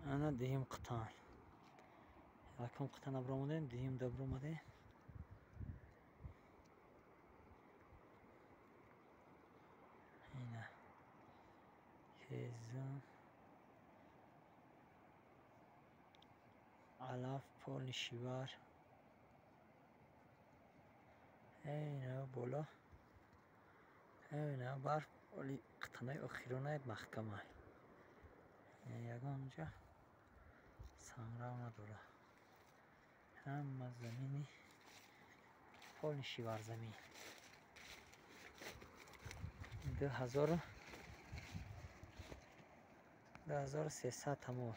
Ана дуюм қитан. Якум қитана биромадем, дуюмда биромадем. Ина ҳезум, алаф, полни шивар. Ина боло, ина барф, оли қитанаи охиронаи маҳкамай. Ягон ҷо санграв надора. Ҳама замини полни шиварзамин. 2300 тамол.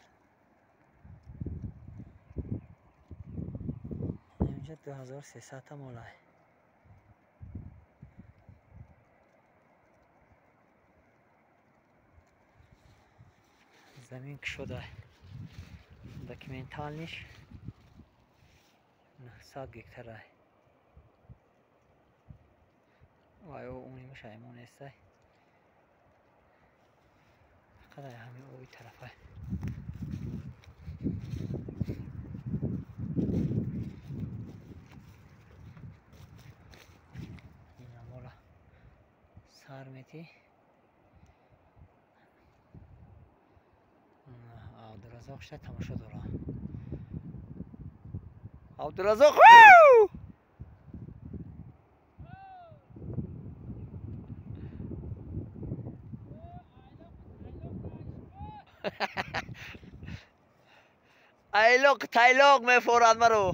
Инҷа 2300 тамолай. Замин кушода, документалниш 900 гектарай. Вай унимаш аймон нестай. Фақат ай ҳамин оби тарафай. Инамола сар мети. Абдуразоқ шта тамошо дора. Абдуразоқ! Айлоқ тайлоқ мефорад маро.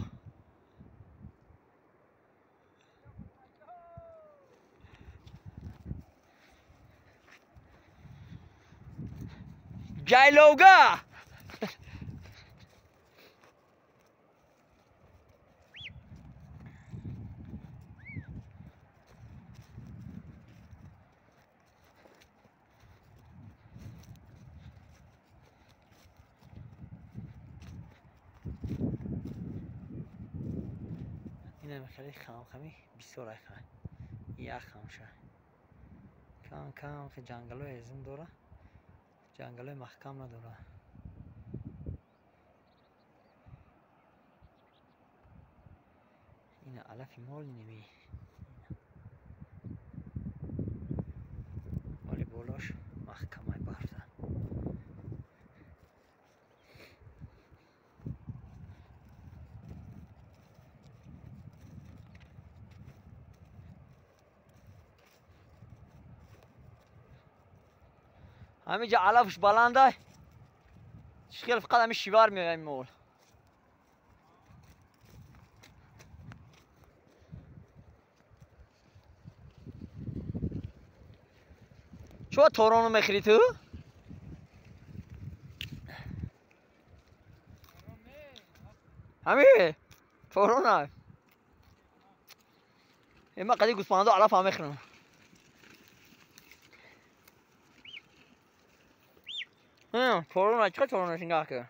Ҷайловга! Инам хеле хамхами бисёр айха. Як хамша. Кам кам хе ҷангалои ҳезум дора. Ҷангалои маҳкам надора. Ина алафи мол неми. Моли болош маҳкамай барфта. Ҳаминҷа алафш баландай. Хеле фақат ҳамин шивар меояд мол. Чо торону мехӯри ту? Ҳамин торона. Ма қади гӯсфандо алаф ҳам мехӯрам. Торона чӣ торона шингаҳ ки?